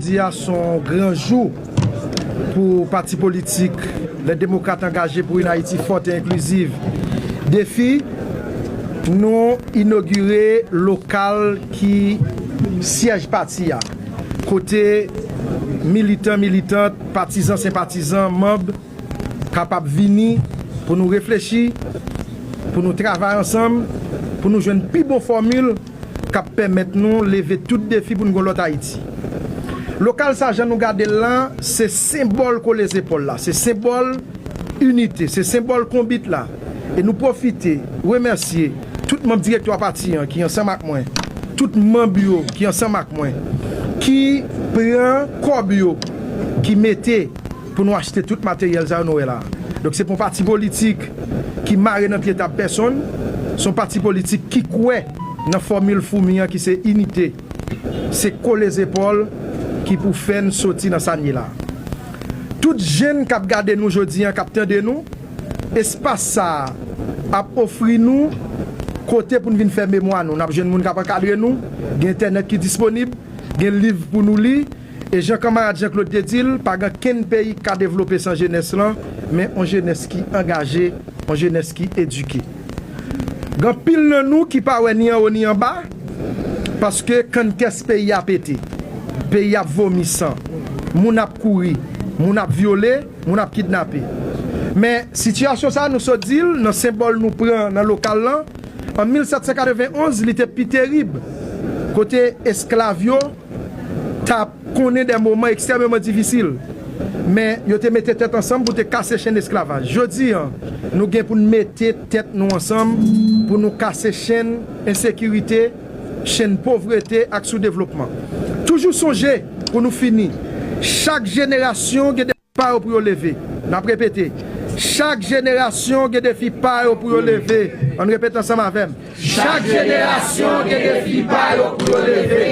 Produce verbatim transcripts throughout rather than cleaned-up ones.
Jodi a se yon gran jou pou pati politik Les Démocrates Engagés pour une Haïti Forte et Inclusive, defi. Nou inogire lokal ki syèj pati a, kote militan, militant, patizan, senpatizan, manm kapab vini pou nou reflechi, pou nou travay ansanm, pou nou jwenn pi bon fòmil k ap pèmèt nou leve tout defi pou n gen yon lòt Ayiti. Lokal sa, jan nou gade l la, se senbòl kole zepòl la, se senbòl inite, se senbòl konbit la. E nou pwofite remèsye tout manm direktwa pati an ki ansanm ak mwen, tout manm yo ki ansanm ak mwen, ki pran kòb yo, ki mete pou nou achte tout materyèl sa yo nou wè la. Donk, se pa yon pati politik ki mare nan pye tab pèsonn, se yon pati politik ki kwè nan fòmil foumi an ki se inite, se kole zepòl ki pou fè n soti nan sa n ye la. Tout jèn k ap gade nou jodi an, k ap tande nou, espas sa a ap ofri nou kote pou n vin fè memwa nou. N ap jwenn moun k ap ankadre nou, gen entènèt ki disponib, gen liv pou nou li, e jan kanmarad Jean Claude te di l, pa gen kenn peyi k ka devlope san jenès lan, men yon jenès ki angaje, yon jenès ki edike. Gen anpil nan nou ki pa wè ni anwo ni anba, paske kannkès peyi a pete, peyi ap vomi san, moun ap kouri, moun ap vyole, moun ap kidnape. Men sitiyasyon sa a, nou sot di l nan senbòl nou pran nan lokal lan, an mil sèt san katrevenn onz, li te pi terib, kote esklav yo t ap konnen de moman ekstrèmeman difisil. Men yo te mete tèt ansanm pou te kase chenn esklavaj. Jodi an, nou gen pou n mete tèt nou ansanm pou nou kase chenn ensekirite, chenn povrete ak soudevlopman. Toujou sonje pou nou fini, chak jenerasyon gen defi pa yo pou yo leve. N ap repete, chak jenerasyon gen defi pa yo pou yo leve. Ann repete ansanm avè m. Chak jenerasyon gen defi pa yo pou yo leve.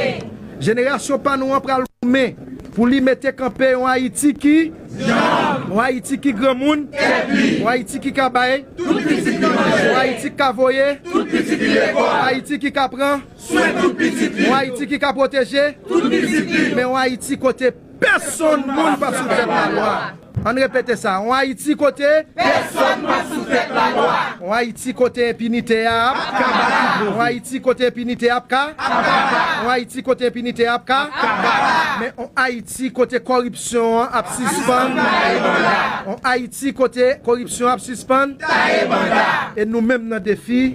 Jenerasyon pa nou an pral goumen pou li mete kanpe yon Ayiti ki, yon Ayiti ki granmoun, yon Ayiti ki ka bay, yon Ayiti ki ka voye, yon Ayiti ki ka pran, yon Ayiti ki ka pwoteje, men yon Ayiti kote pèsonn moun pa sou tèt lalwa. Ann repete sa. Yon Ayiti kote pèsonn pa sou tèt lalwa. Yon Ayiti kote enpinite a ap kaba. Yon Ayiti kote enpinite a ap ka kaba. Yon Ayiti kote enpinite a ap ka kaba. Men yon Ayiti kote kòripsyon an ap sispann. Yon Ayiti kote kòripsyon ap sispann. E nou menm nan defi,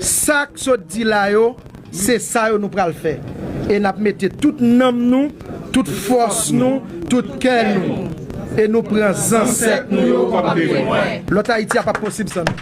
sa k sot di la yo, se sa yo nou pral fè. E n ap mete tout nanm nou, tout fòs nou, tout kè nou. E nou pran zansèt nou yo kòm temwen. Lòt Ayiti a p ap posib san nou.